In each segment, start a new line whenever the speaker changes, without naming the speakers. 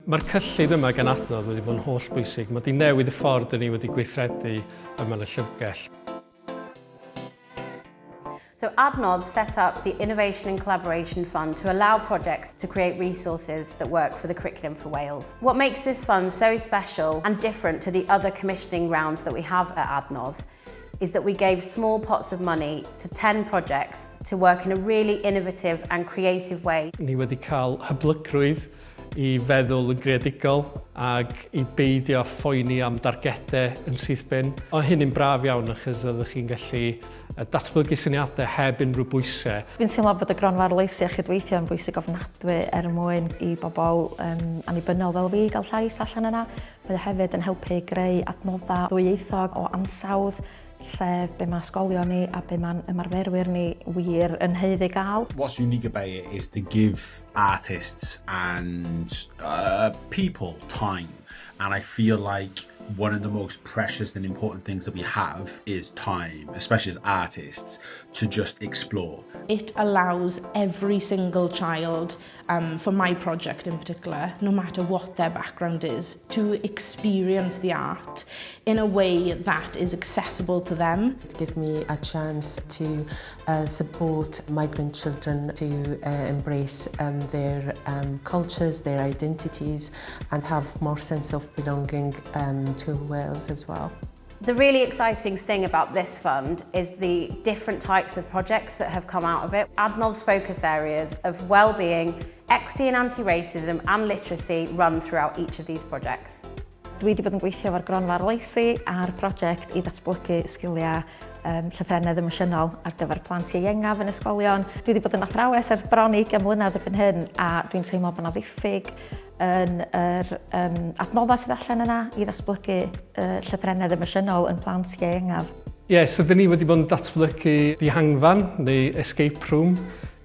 Mae'r cyllid yma gan Adnodd wedi bod yn holl bwysig. Mae wedi newid y ffordd dyn ni wedi gweithredu yma yn y llyfrgell.
So Adnodd set up the Innovation and Collaboration Fund to allow projects to create resources that work for the curriculum for Wales. What makes this fund so special and different to the other commissioning rounds that we have at Adnodd is that we gave small pots of money to 10 projects to work in a really innovative and creative way.
Ni wedi cael hyblygrwydd i feddwl yn greadigol ac i beidio phoeni am dargedau yn syth bin. Oedd hynny'n braf iawn achos oeddech chi'n gallu datblygu syniadau heb unrhyw bwysau.
Fi'n teimlo bod y gronfa arloesi a chydweithio yn bwysig ofnadwy er mwyn i bobl um, annibynnol fel fi gael llais allan yna. Mae o hefyd yn helpu greu adnoddau ddwyieithog o ansawdd, sef be mae ysgolion ni a be mae'n ymarferwyr ni wir yn haeddu gael.
What's unique about it is to give artists and people time. And I feel like one of the most precious and important things that we have is time, especially as artists, to just explore.
It allows every single child, for my project in particular, no matter what their background is, to experience the art in a way that is accessible to them.
It gives me a chance to support migrant children to embrace their cultures, their identities, and have more sense of belonging to Wales as well.
The really exciting thing about this fund is the different types of projects that have come out of it. Adnodd's focus areas of well-being, equity and anti-racism and literacy run throughout each of these projects.
Dwi wedi bod yn gweithio efo'r Gronfa Arloesi ar brosiect i ddatblygu sgiliau um, llythrennedd emosiynol ar gyfer plant ieuengaf yn ysgolion. Dwi wedi bod yn athrawes ers bron i 20 mlynedd erbyn hyn a dwi'n teimlo bod yna ddiffyg yn yr um, adnoddau sydd allan yna i ddatblygu uh, llythrennedd emosiynol yn plant ieuengaf.
Ie, yeah, so dyn ni wedi bod yn datblygu dihangfan neu escape room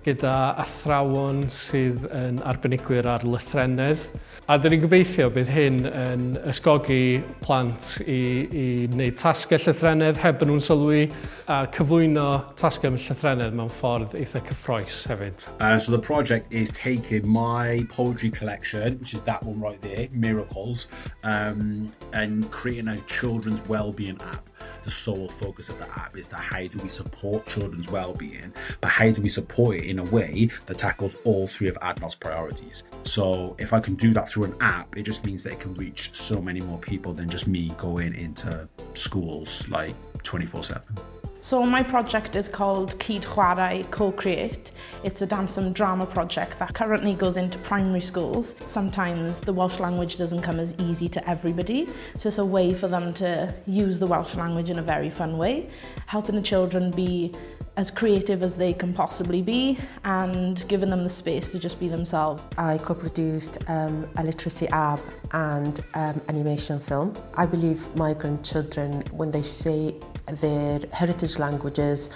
gyda athrawon sydd yn arbenigwyr ar lythrennedd. A dyn ni'n gobeithio bydd hyn yn ysgogi plant i, i wneud tasgau llythrennedd heb yn nhw'n sylwi a cyflwyno tasgau llythrennedd mewn ffordd eitha cyffrous hefyd.
So the project is taking my poetry collection, which is that one right there, Miracles, and creating a children's wellbeing app. The sole focus of the app is that how do we support children's well-being, but how do we support it in a way that tackles all three of Adnodd's priorities? So if I can do that through an app, it just means that it can reach so many more people than just me going into schools like 24/7.
So my project is called Cyd Chwarae Co-Create. It's a dance and drama project that currently goes into primary schools. Sometimes the Welsh language doesn't come as easy to everybody, so it's a way for them to use the Welsh language in a very fun way, helping the children be as creative as they can possibly be and giving them the space to just be themselves.
I co-produced a literacy app and animation film. I believe migrant children, when they say their heritage languages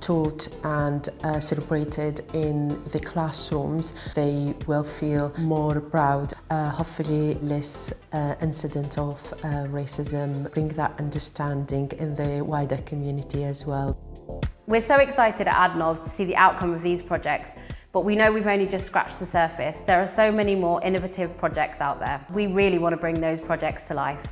taught and celebrated in the classrooms, they will feel more proud, hopefully less incident of racism, bring that understanding in the wider community as well.
We're so excited at Adnodd to see the outcome of these projects, but we know we've only just scratched the surface. There are so many more innovative projects out there. We really want to bring those projects to life.